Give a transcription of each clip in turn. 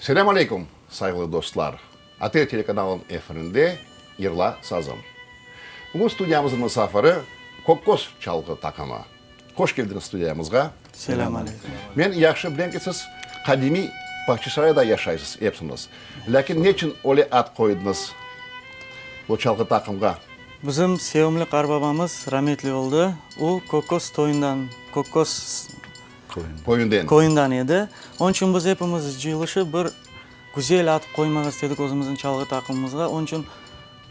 Selâm aleyküm, sayğılı dostlar! ATR telekanalınıñ efirinde Yırla sazım. Bugün studiyamıznıñ musafiri Kokkos çalğı taqımı. Hoş keldiñiz studiyamızğa. Selâm aleyküm. Men yahşı bilem ki, siz qadimiy Bağçasarayda yaşaysız epsiñiz. Lâkin neçün öyle ad qoydıñız bu çalğı taqımğa? Bizim sevimli qarbabamız rametli oldı. O, Kokkos toyundan, Kokkos Köyünden. Köyünden edi. Onıñ içün biz epimiz cıyılışıp bir güzel ad qoymaq istedik özümizniñ çalğı taqımımızğa. Onıñ içün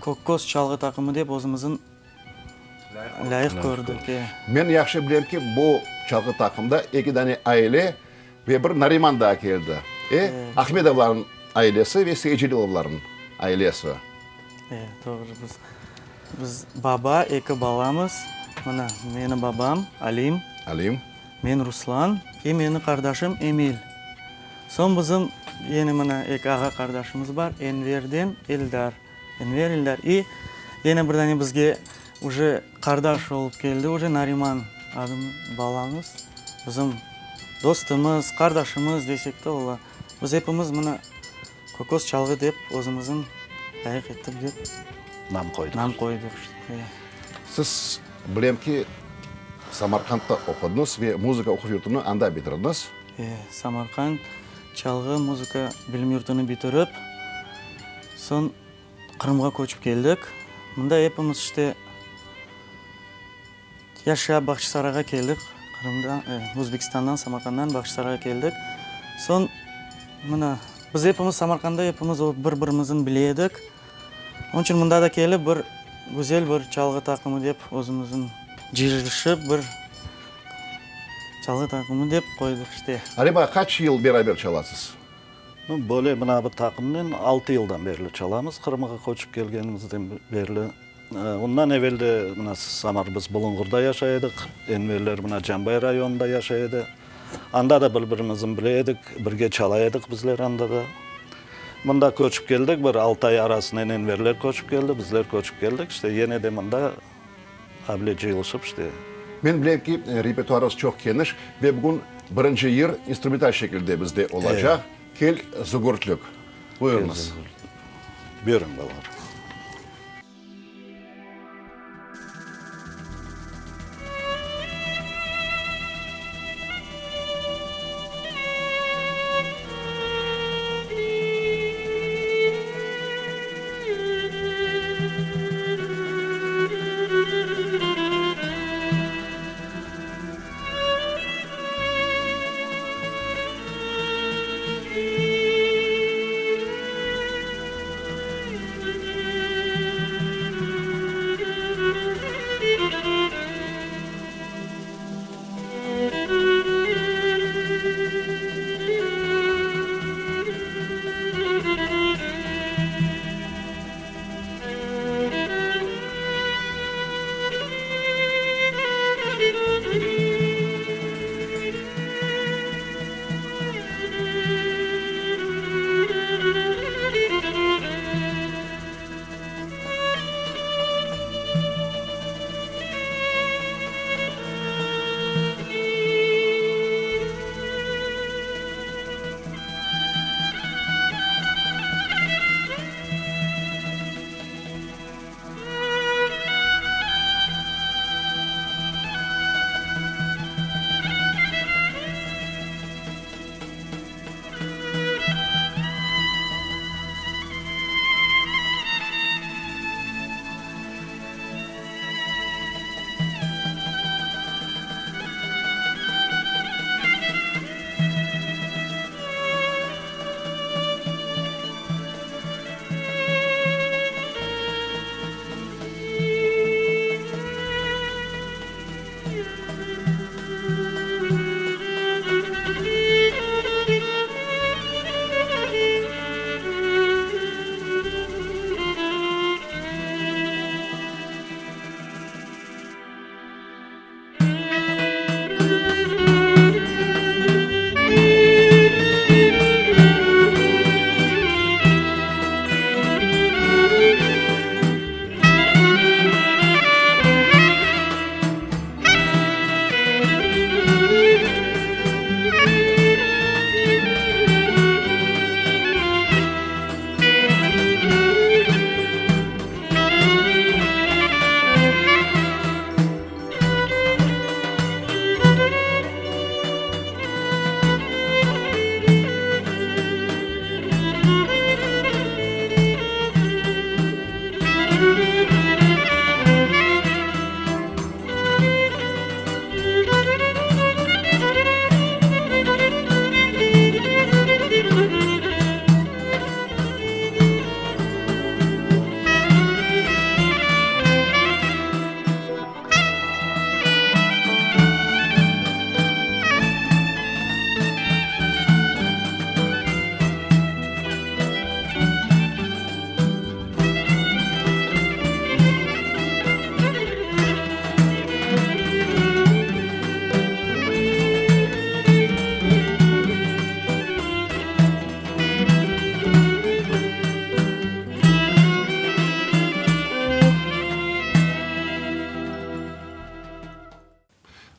Kokkos çalğı taqımı dep özümizniñ lâyıq kördik. E. Men yahşı bilem ki, bu çalğı taqımda eki dane aile ve bir Nariman daa keldi. E, Ahmedovlarnıñ ailesi ve Seycelilovlarnıñ ailesi. E, doğru. Biz, biz baba, eki balamız. Mına, meni babam, Alim. Alim. Men Ruslan i meni qardaşım Emil. Soñ bizim yene mına eki ağa qardaşımız bar, Enverden Eldar. Enver, Eldar. I yene bir dane bizge uje qardaş olıp keldi, uje Nariman adımlı balamız. Bizim dostumız, qardaşımız desek de ola. Biz epimiz mına Kokos çalğı dep özümizin lâyıq ettik dep Nam qoydıq. Nam qoydıq. Siz, bilem ki, Samarqandda oqudıñız ve muzıka oquv yurtunı anda bitirdiñiz. E, Samarqand çalğı muzıka bilim yurtunı bitirip, soñ Qırımğa köçip keldik. Mında epimiz işte Yaşa Bağçasarayğa keldik, Qırımdan, Özbekistandan, Samarqanddan Bağçasarayğa keldik. Soñ, mına, biz epimiz Samarqandda epimiz o bir-birimizni bile edik. Onıñ içün mında da kelip bir güzel bir çalğı taqımı dep özümizniñ cıyışıp bir çalğı taqımı dep qoydıq işte. Alim ağa, qaç yıl beraber çalasız? Nu, böyle mına bu taqımnen altı yıldan berli çalamız, Qırımğa köçip kelgenimizden berli. Ondan evel de mına Samar biz Bulunğurda yaşay edik, Enverler mına Canbay rayonında yaşay edi. Anda da bir-birimizni bile edik, birge çala edik bizler anda da. Mında köçip keldik, bir altı ay arasınen Enverler köçip keldi, bizler köçip keldik, işte yene de mında able cıyılışıp işte. Men bilem ki, repertuarıñız çoq keniş ve bugün birinci yır instrumental şekilde bizde olacaq, Kel, zugurtlük. Buyurıñız. Buyurıñ, balalar.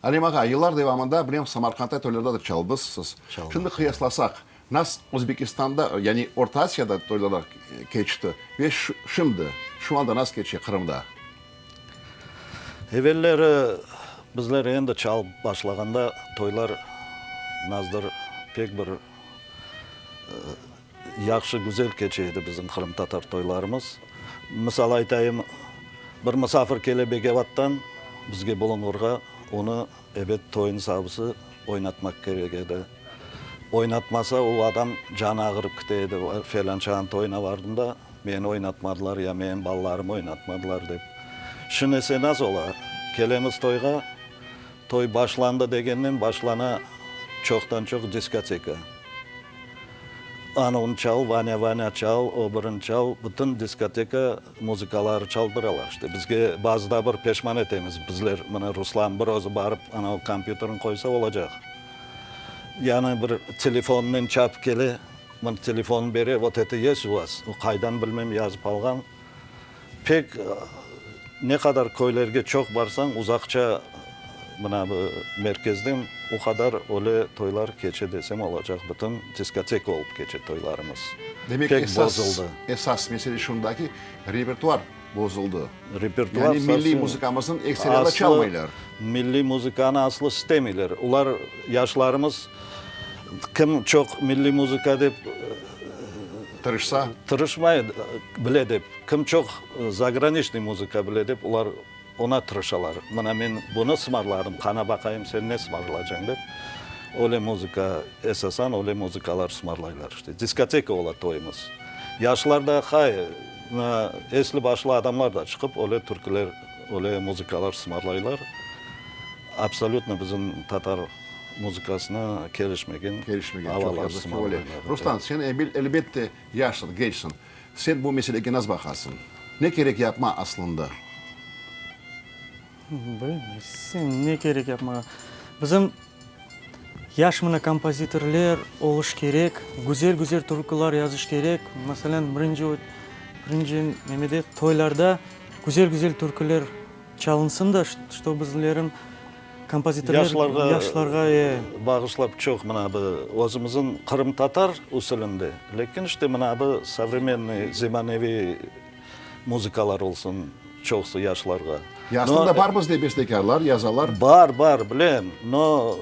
Alim ağa, yıllar devamında, bilem, Samarqandta toylarda da çaldıñız siz. Çaldım. Şimdi qıyaslasaq, nas Özbekistanda, yani Orta Asiyada toylar keçti ve şimdi, şu anda nas keçe Qırımda? Evelleri bizler endi çalıp başlağanda toylar nazdır pek bir yahşı, güzel keçe edi bizim qırımtatar toylarımız. Misal aytayım, bir musafir kele Begevattan bizge Bulunğurğa, onı ebet toyun sabısı oynatmaq kerek edi. Oynatmasa o adam canı ağırıp kite edi, felânçanıñ toyuna vardım da, Meni oynatmadılar ya menim balalarımı oynatmadılar dep. Şimdi ise nasıl ola? Kelemiz toyğa, toy başlandı degennen başlana çoqtan-çoq diskoteka. Anavını çal, Vanâ, Vanâ çal, o birini çal, bütün diskoteka muzıkaları çaldıralar işte. Bizge bazıda bir peşman etemiz, bizler, mına Ruslan bir özü barıp anavı kompyuterini qoysa olacaq. Yani bir telefonnen çapıp kele. Mına telefonı bere, vot eto yest u vas, o qaydan bilmem yazıp alğan. Pek ne qadar köylerge çoq barsañ, uzaqça mına bu merkezden, o qadar öyle toylar keçe desem olacaq, bütün diskoteka olıp keçe toylarımız. Demek, Pek esas, bozuldı. esas mesele şunda ki, repertuar bozuldı. Repertuar Yani milliy sovsem muzıkamıznıñ ekseriyatı aslı, çalmaylar. milliy muzıkanı aslı istemeyler. Olar, yaşlarımız, Kim çoq milliy muzıka dep Tırışsa? Tırışmay bile dep, kim çoq zagraniçnıy muzıka bile dep, olar oña tırışalar. Mına men bunı sımarladım, qana baqayım sen ne sımarlacañ dep, öyle muzıka, esasan öyle muzıkalar sımarlaylar işte. Diskoteka ola toyumız. Yaşlar da hay, mına esli-başlı adamlar da çıqıp öyle türküler, öyle muzıkalar sımarlaylar. Absolütno bizim tatar muzıkasına kelişmegen Kelişmegen, çoq avalar yazıq ki, sımarlaylar. öyle. Ruslan, sen elbette yaşsıñ, gençsiñ. Sen bu meselege nasıl baqasıñ? Ne kerek yapma aslında? Bilmeyim, ne kerek yapmağa. Bizim yaş mına kompozitorler oluş kerek, güzel-güzel türkülar yazış kerek. Meselen, birinci, birinci nemede, toylarda güzel-güzel türküler Çalınsın da, çto bizlerin kompozitorler Yaşlarğa yaşlarğa e. bağışlap çoq mına bu özümizin qırımtatar usulünde, lekin işte mına bu sovremennıy, zemaneviy muzıkalar olsun çoqusı yaşlarğa. Ya aslında bar bizde bestekârlar, yazalar. Bar, bar, bilem, no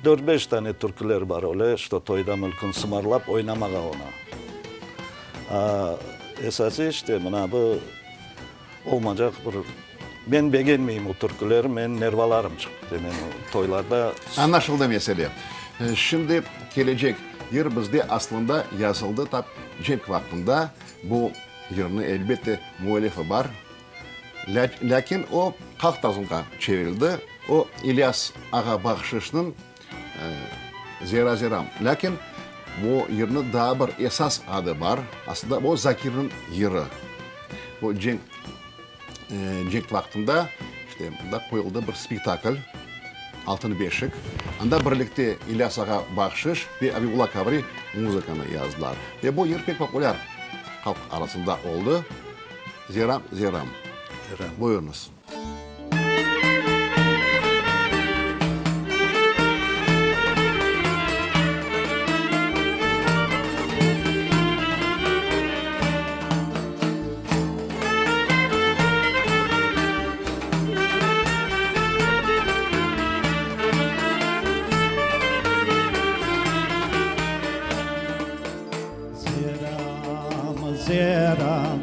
dört-beş tane türküler bar öyle, çto toyda mülkün sımarlap oynamağa ona. A esası işte mına bu. Olmacaq bir, men begenmeyim o türküleri, menim nervalarım çıqıp kete, men o toylarda. Añlaşıldı mesele. Şimdi kelecek yır bizde aslında yazıldı tap cenk vaqtında. Bu yırnı elbette müellifi bar. Lâkin o halq tarzında çevirildi. O İlyas ağa Bahşışnıñ Zera Zeram. Lâkin bu yırnıñ daa bir esas adı bar. Aslında bu Zakirniñ yırı. Bu cenk, cenk vaqtında işte mında qoyuldı bir spektakl, Altın beşik. Anda birlikte İlyas ağa Bahşış ve Abibulla Kavri muzıkanı yazdılar. Ve bu yır pek populâr halq arasında oldı. Zeram, Zeram. Zeram. Buyurıñız. Zeram,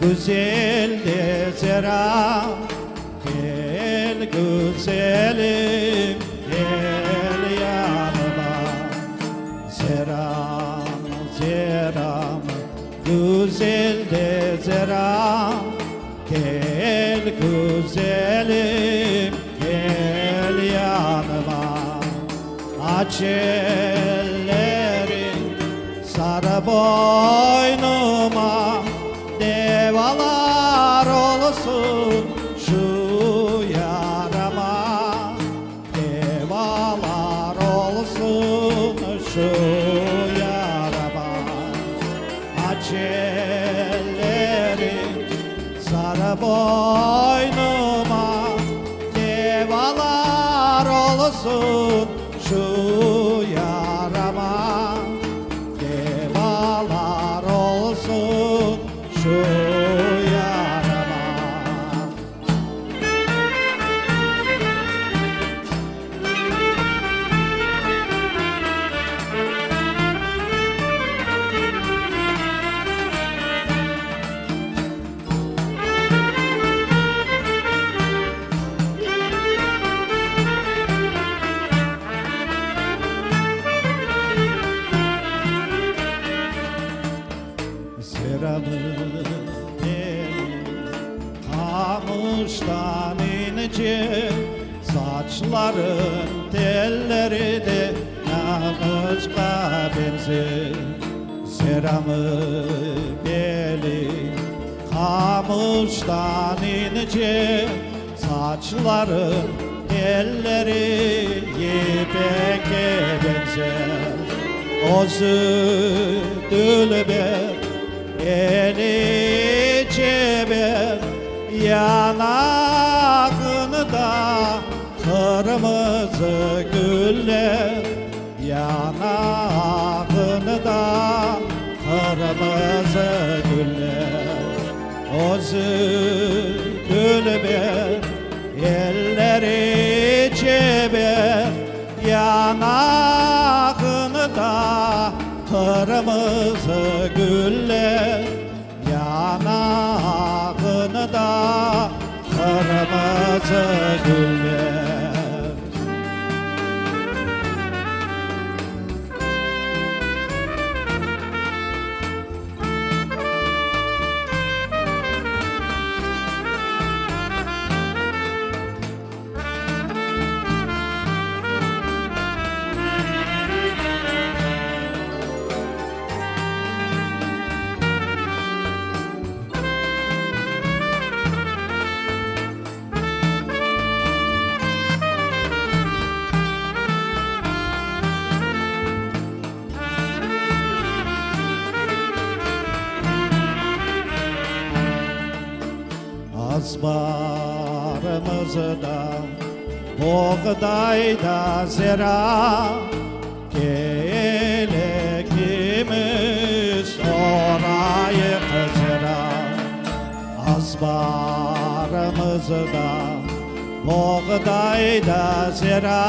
güzel de Zeram, Kel güzelim, kel yanıma. Zeram, Zeram, güzel de Zeram, Kel güzelim, kel yanıma. Aç ellerin, sarı boynuma, Devalar olsun şu yarama, Devalar olsun şu yarama. Aç ellerin, sarı boynuma, Devalar olsun şu yarama, Devalar olsun şu yarama. Zeramın beli qamıştan ince, Saçların telleri de nağışqa benzer. Zeramın beli qamıştan ince, Saçların telleri yipeke benzer. Özü dülber, eli çeber, Yanağında qırmızı güller, Yanağında qırmızı güller. Özü dülber, elleri çeber, Yanağında qırmızı güller, Yanağında qırmızı güller. Azbarımızda boğday da zera, Kel ekimiz orayıq zera. Azbarımızda boğday da zera,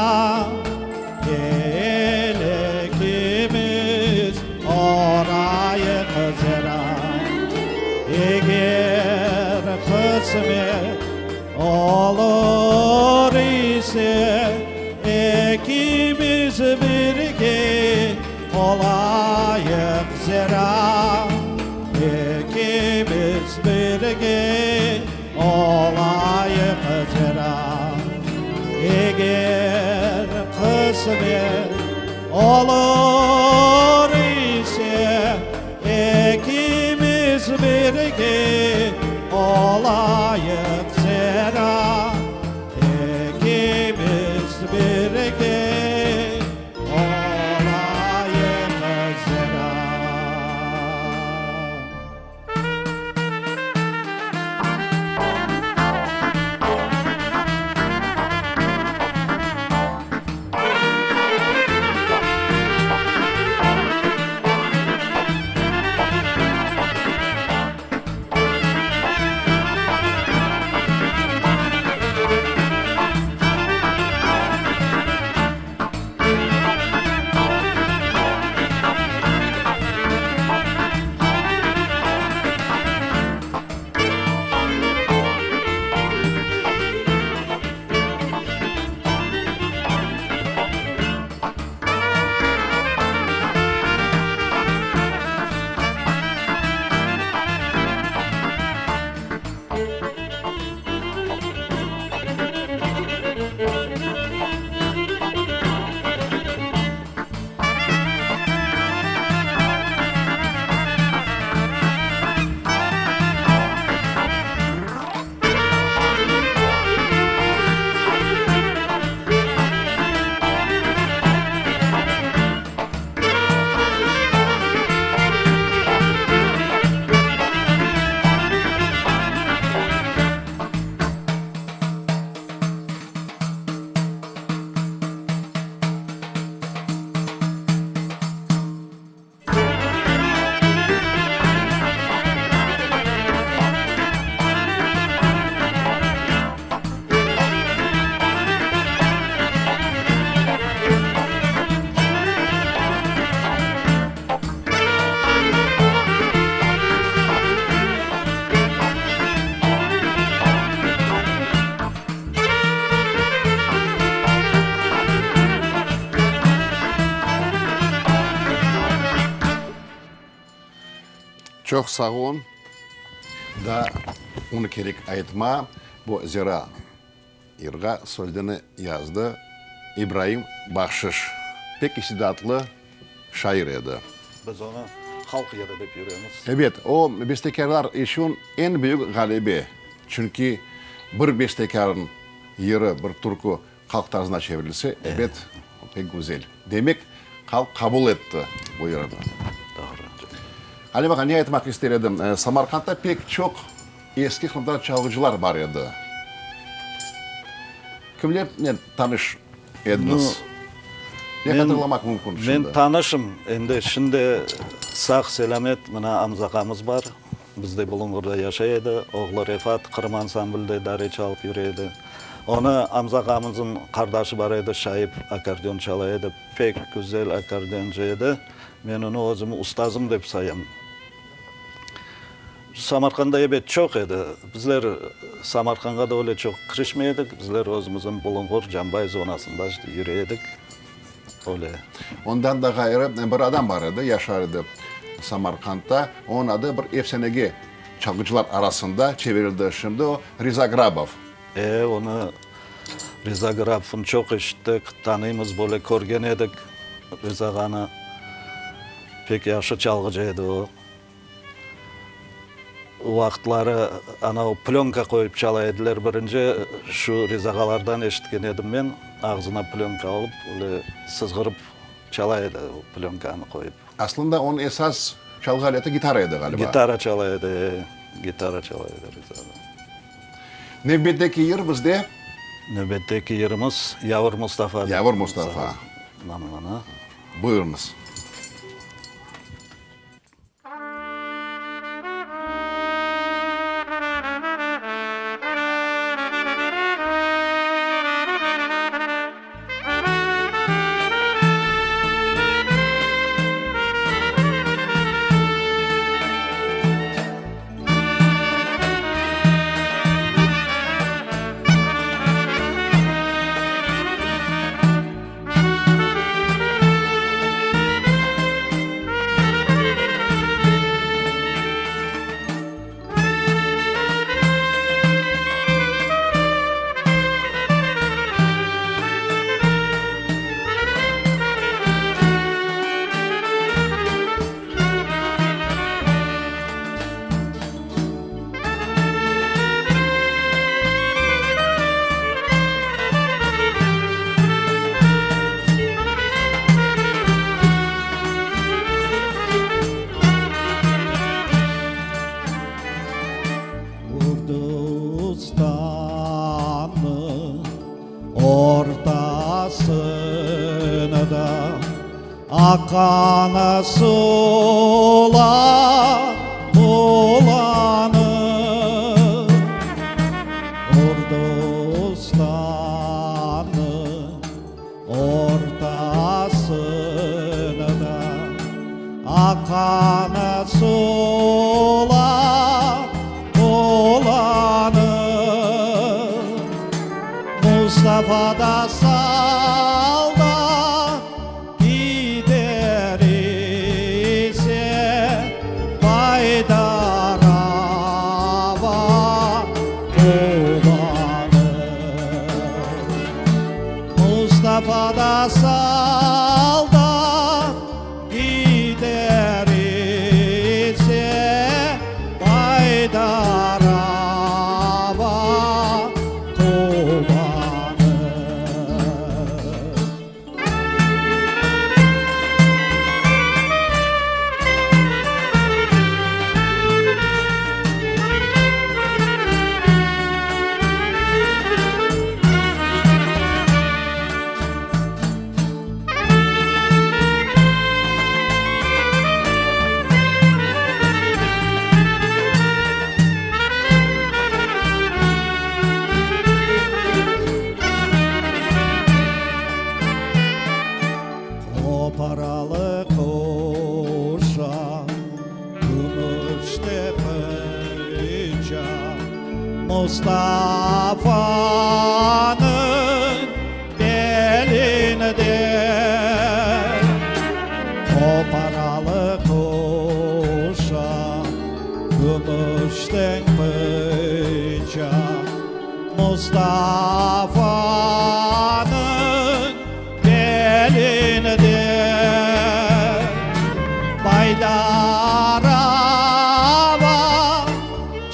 Kel ekimiz orayıq zera. Eger qısmet olur ise, Ekimiz birge olayıq zera. Ekimiz birge olayıq zera. Eger qısmet olur ise, Ekimiz birge olayıq zera. Ekimiz birge olayıq zera. Çoq sağ oluñ. Daa onı kerek aytma, bu Zera yırğa sözlerini yazdı İbraim Bahşış. Pek istidatlı şair edi. Biz onı halq yırı dep yüremiz. Ebet, o, bestekârlar içün eñ büyük ğalebe. Çünki bir bestekârnıñ yırı, bir türkü halq tarzına çevirilse, ebet, o pek güzel. Demek, halq qabul etti bu yırnı. Doğru. Alim ağa, ne aytmaq ister edim, Samarqandda pek çoq eski qırımtatar çalğıcılar bar edi. Kimlernen tanış ediñiz? Ne hatırlamaq mümkün şimdi? Men tanışım. Endi şimdi sağ-selâmet mına Amza ağamız bar. Bizde Bulunğurda yaşay edi. Oğlu Refat Qırım ansamblde dare çalıp yüre edi. Onı Amza ağamıznıñ qardaşı bar edi, Şaip, akkordeon çala edi. Pek güzel akkordeoncı edi. Men onı özüm ustazım dep sayam. Samarqanda ebet çoq edi. Bizler Samarqanğa da öyle çoq kirişmey edik. Bizler özümizniñ Bulunğur, Canbay zonasında işte yüre edik. Öyle. Ondan da ğayrı bir adam bar edi, yaşar edi Samarqandda. Onıñ adı bir efsanege çalğıcılar arasında çevirildi. Şimdi o Riza Grabov. E, onı, Riza Grabovnı çoq eşittik, tanıymız, böyle körgen edik Riza ağanı. Pek yahşı çalğıcı edi o. O vaqıtları ana o plönka qoyıp çala ediler birinci, şu Riza ağalardan eşitken edim men, ağzına plönka alıp, öyle sızğırıp çala edi o plönkanı qoyıp. Aslında onıñ esas çalğı aleti gitara edi ğaliba. Gitara çala edi, e, gitara çala edi Riza ağa. Nevbetteki yır bizde? Nevbetteki yırımız Yavur Mustafa. Yavur Mustafa. Namlana. Buyurıñız. Gürcistannıñ ortasında Aqqan suvlar bulanıq. Gürcistannıñ ortasında Aqqan suvlar bulanıq. Mustafa da salda gider ise Baydar ava bulanır. Mustafa da salda gider ise Baydar ava quvanır. Qoparalı quşaq, kümüşte pıçaq, Mustafanıñ belinde. Qoparalı quşaq. Gümüşten pıçaq Mustafanıñ belinde. Baydar ava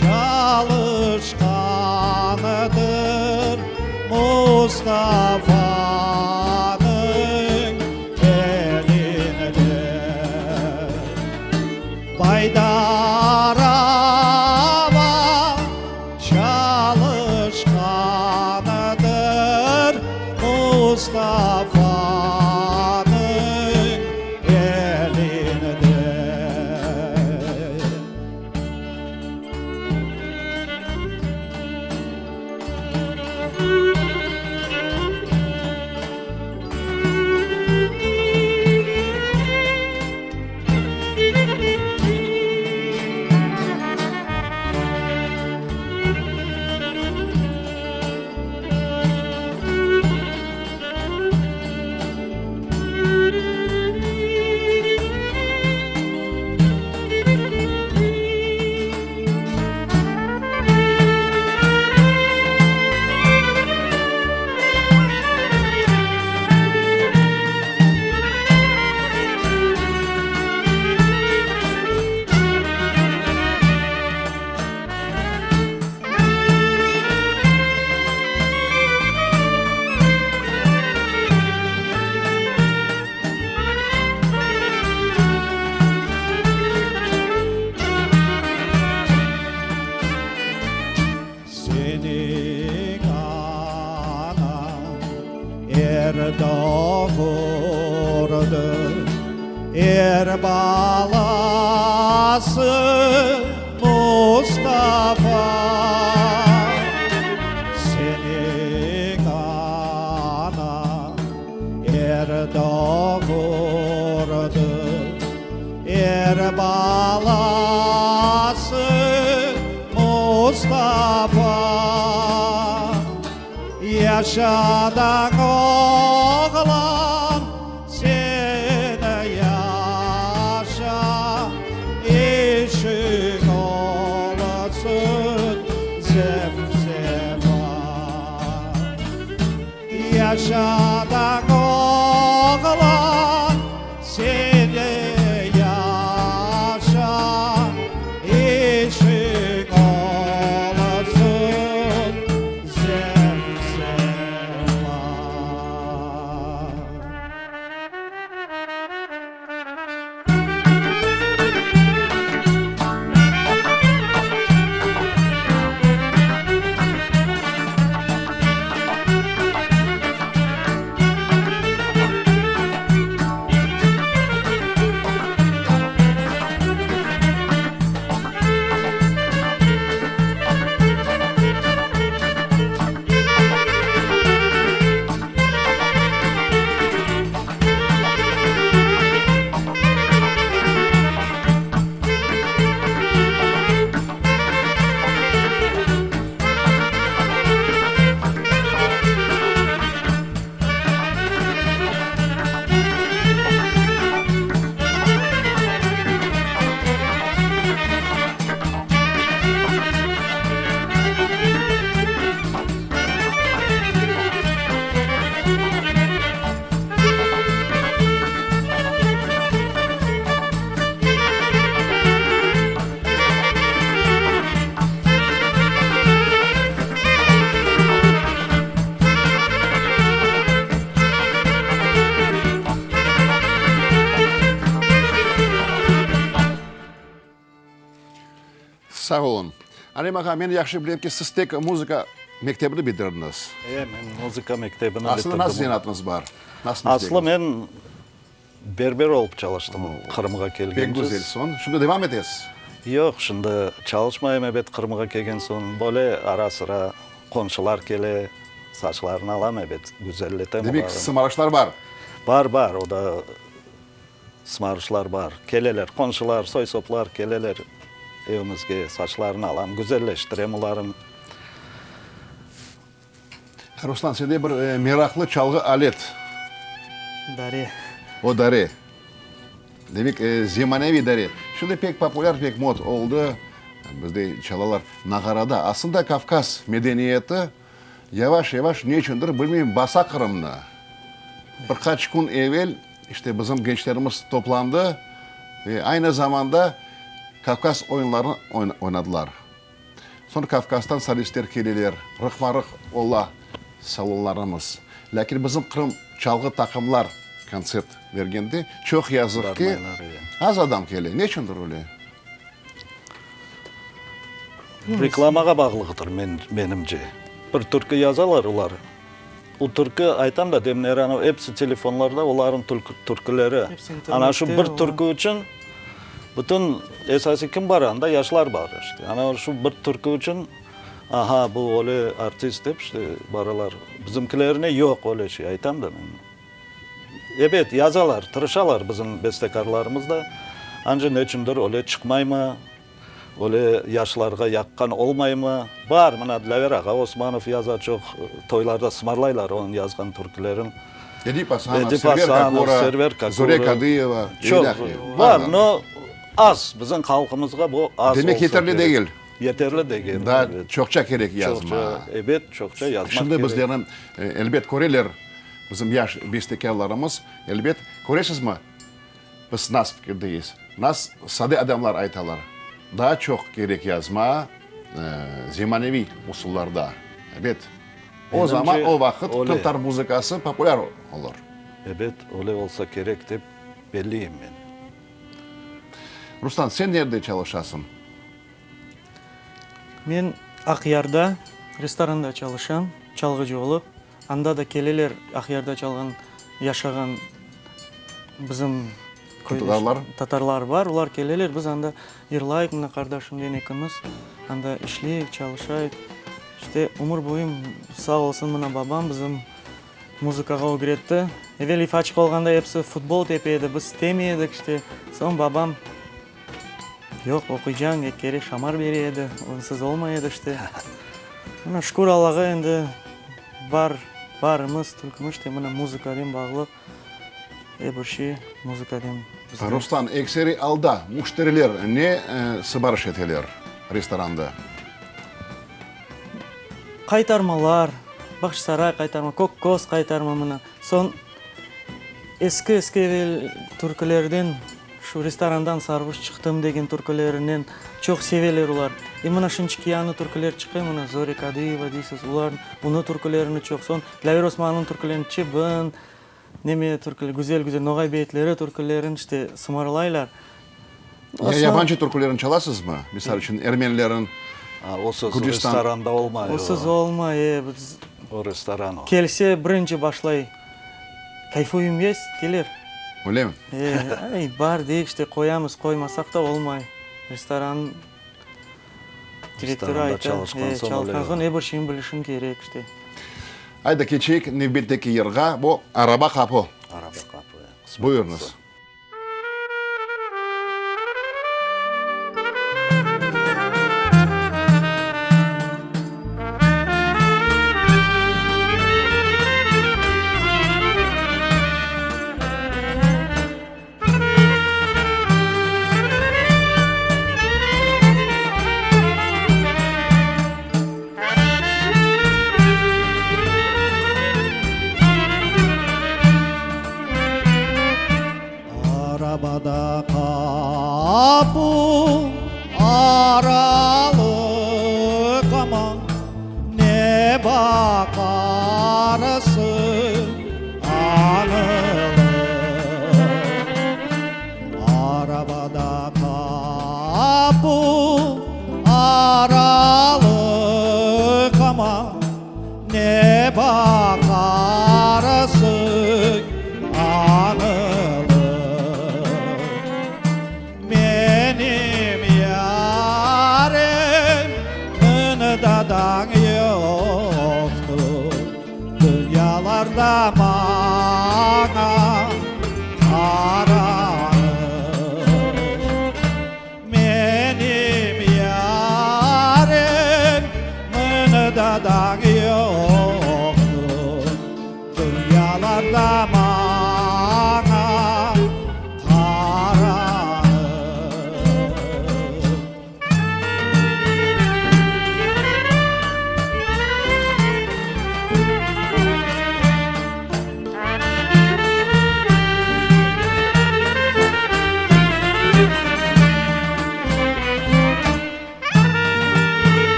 çalışqanıdır Mustafanıñ elinde. Baydar ava çalışqanıdır Mustafanıñ elinde. Seniñ anañ er doğurdı, er balası Mustafa. Seniñ anañ er doğurdı, er balası Mustafa. Yaşa da oğlan, sen yaşa, işiñ olsun zevq-sefa. Yaşa da oğlan, sen yaşa, işiñ olsun zevq-sefa. Sağ olun. Alim ağa, men yahşı bilem ki, siz tek muzıka mektebini bitirdiñiz. E, men muzıka mektebini bitirdim. Aslı nasıl zenaatınız bar? Nasıl Aslı men berber olıp çalıştım Qırımğa kelgence. Pek güzel. Soñ, şimdi devam etesiz? Yoq, şimdi çalışmayım ebet Qırımğa kelgen soñ. Böyle ara-sıra qonşular kele, saçlarını alam ebet, güzelletem Demek, olarnı. sımarışlar bar? Bar, bar, o da sımarışlar bar. Keleler, qonşular, soy-soplar keleler evimizge, saçlarını alam, güzelleştirem olarnı. Ruslan, sende bir meraqlı çalğı alet. Dare. O dare. Demek, zemaneviy dare. Şimdi pek populâr, pek mod oldı. Bizde çalalar nağarada. Aslında Kavkaz medeniyeti yavaş-yavaş ne içündir bilmeyim basa Qırımnı. Bir qaç kün evel işte bizim gençlerimiz toplandı ve aynı zamanda Kavkaz oyunlarını oynadılar. Soñ Kavkazdan solistler keleler, rıqma-rıq ola salonlarımız. Lâkin bizim Qırım çalğı taqımlar kontsert bergende, çoq yazıq ki, az adam kele. Ne içündir öyle? Reklamağa bağlıqtır, menimce. Bir türkü yazalar olar. O türkü, aytam da, demin Eranov, episi telefonlarda olarnıñ türküleri. Ana şu bir türkü içün bütün, esası kim bar anda? Yaşlar bar işte. Ana şu bir türkü içün, aha, bu öyle artist dep işte baralar. Bizimkilerine yoq öyle şey, aytam da men. Ebet, yazalar, tırışalar bizim bestekârlarımız da. Anca neçündir öyle çıqmaymı? Öyle yaşlarğa yaqqan olmaymı? Bar, mına Dilâver ağa Osmanov yaza çoq, toylarda sımarlaylar onıñ yazğan türkülerin. Edip Asanov, Edip Server Asanov, Kakura, Server Kakura. Zure Kadıyeva, Çoq bar, no az, bizim halqımızğa bu az Demek olsa yeterli kerek. degil. Yeterli degil, Daa ebet. çoqça kerek yazma. Çoqça, ebet, çoqça yazmaq Şimdi kerek. bizlerni, elbet, köreler, bizim yaş bestekârlarımız, elbet, köresizmi, Biz nas fikirdeyiz. Nas sade adamlar aytalar. Daa çoq kerek yazma zemaneviy usullarda. Ebet, o zaman, o vaqıt qırımtatar muzıkası populâr olur. Ebet, öyle olsa kerek dep belleyim men. Ruslan, sen nerde çalışasıñ? Men Aqyarda restoranda çalışam, çalğıcı olıp. Anda da keleler Aqyarda çalğan, yaşağan bizim köydeş tatarlar bar. Olar keleler, biz anda yırlayıq, mına qardaşımnen ekimiz anda işleyik, çalışayıq. İşte, ömür boyu sağ olsun mına babam bizim muzıkağa ögretti. Evel ifaçıq olğanda episi futbol tepe edi, biz istemey edik, işte, soñ babam Yoq, oquycañ, eki kere şamar bere edi, onsız olmay edi işte. Mına, şükür Allağa, endi bar, barımız, türkümiz işte mına muzıkanen bağlı, er bir şey muzıkanen bizde. Ruslan, ekseri alda müşteriler ne sıbarış eteler restoranda? Qaytarmalar, Bağçasaray qaytarma, Kökköz qaytarma mına. Soñ eski-eski evel türkülerden Şu restorandan sarğuş çıqtım degen türkülerinen çoq seveler olar. E mına şinçiki yañı türküler çıqa, mına Zore Kadıyeva deysiz, olar, onıñ türkülerini çoq. Soñ Dilâver Osmanovnıñ türkülerini, Çibin, neme türküler, güzel-güzel Noğay beyitleri türkülerin işte sımarlaylar. Ya yabancı türkülerini çalasızmı? Misal içün, ermenilerin, O söz Gürcistan. restoranda olmay. O söz olmay, e, biz. O restoran o. Kelse birinci başlay, Kayfuyım yest, keler. Öylemi? E, ay, bar deyik işte, qoyamız, qoymasaq da olmay. Restoran direktorı Restoranda ayta, çalışqan e, soñ çalışqan öyle. soñ er bir şeyni bilişiñ kerek işte. Ayda keçeyik nevbetteki yırğa, bu Araba qapı. Araba qapı, e, qısmet Buyurıñız. olsa. Arabada qapu aralıq amma, ne baqarsıñ añılıp. Arabada qapu aralıq amma, Ne baqarsıñ añılıp, Menim yarem mındadan yoqtır, Dünyalarda maña qaranıq. Menim yarem.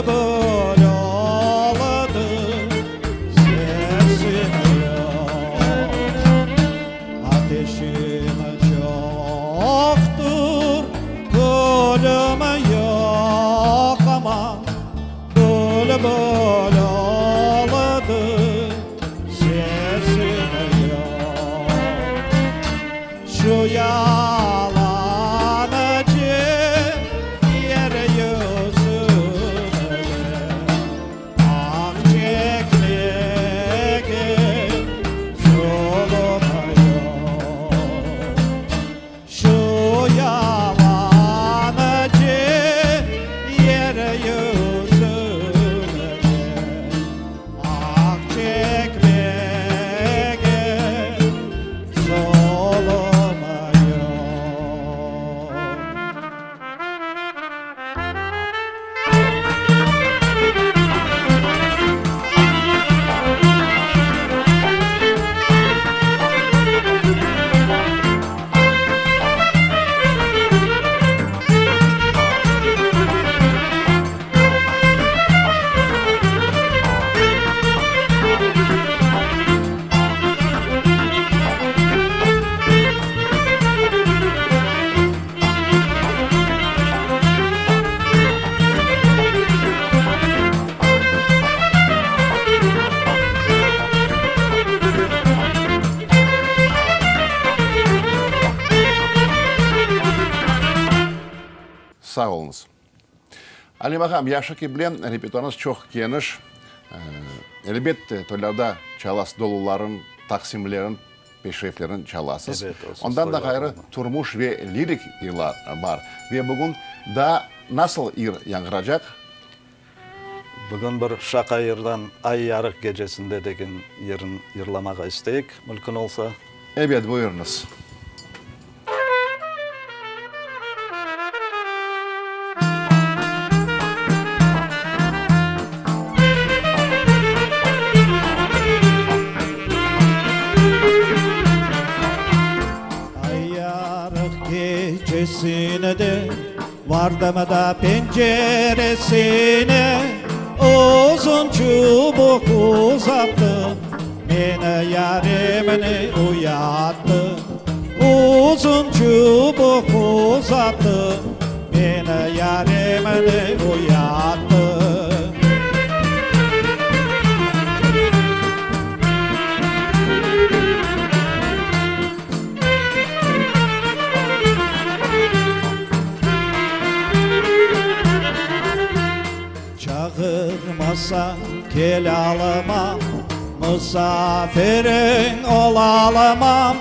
Bülbül oldı, sesim yoq. Ateşim çoqtur, külüm yoq, aman. Bülbül oldı, sesim yoq. Şu yalancı yer yüzünde Ah çekmege yolum yoq. Şu yalancı yer yüzünde Ah çekmege yolum yoq. Sağ oluñız. Alim ağam, yahşı ki bilem, repertuarıñız çoq keniş. Elbette, toylarda çalasız doluların, taqsimlerin, peşreflerin çalasız. Ebet, o Ondan da ğayrı turmuş ve lirik yırlar bar. Ve bugün daa nasıl yır yañğıracaq? Bugün bir şaqa yırdan Ay yarıq gecesinde degen yırın yırlamağa isteyik, mülkün olsa. Ebet, buyurıñız. Ay yarıq gecesinde Vardım da penceresine, Uzun çubuq uzattım, Meni yarimni uyattı. Uzun çubuq uzattım, Meni yarimni uyattı. Çağırmasañ kelalmam, Musafiriñ olalmam.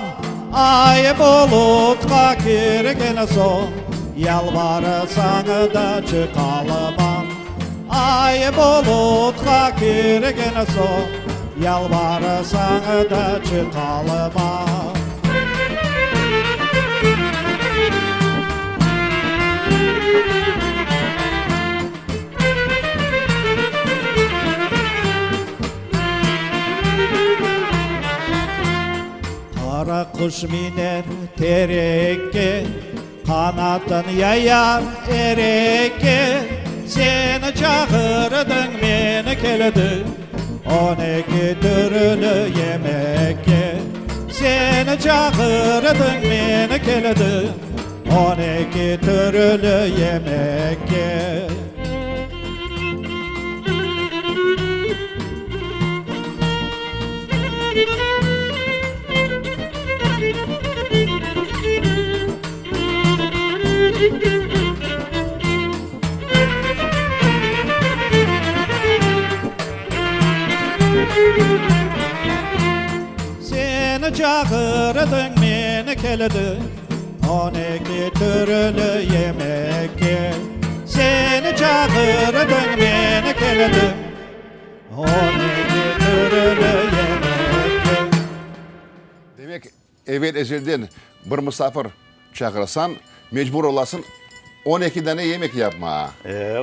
Ay bulutqa kirgen soñ, Yalvarsañ da çıqalmam. Ay bulutqa kirgen soñ, Yalvarsañ da çıqalmam. Qara quş miner terekke, Qanatın yayar erekke. Sen çağırdıñ, men keldim, On eki türlü yemekke. Sen çağırdıñ, men keldim, On eki türlü yemekke. Sen çağırdıñ, men keldim, On eki türlü yemekke. Sen çağırdıñ, men keldim, On eki türlü yemekke. Demek, evel-ezelden bir musafir çağırsañ, mecbur olasıñ 12 dane yemek yapmağa. E,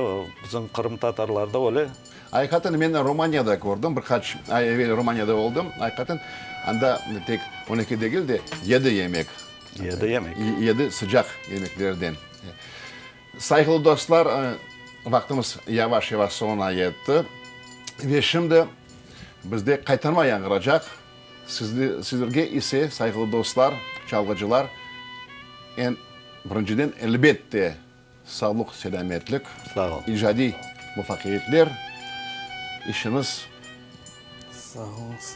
bizim qırımtatarlarda öyle. Aqiqaten, men Romaniyada kördim, bir qaç ay evel Romaniyada oldım. Aqiqaten, anda tek 12 degil de, yedi yemek. Yedi yemek. Yedi sıcaq yemeklerden. Sayğılı dostlar! Vaqtımız yavaş-yavaş soñuna yetti. Ve şimdi bizde qaytarma yañğıracaq. Sizlerge ise, sayğılı dostlar, çalğıcılar, eñ birinciden, elbette, sağlıq, selâmetlik, icadiy muvafaqiyetler, işiñiz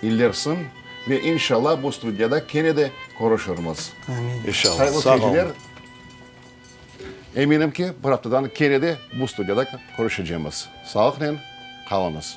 ilersin ve inşallah bu studiyada kene de körüşirmiz. İnşallah. Sayğılı seyirciler, eminim ki, bir aftadan kene de bu studiyada körüşecemiz. Sağlıqnen qalıñız.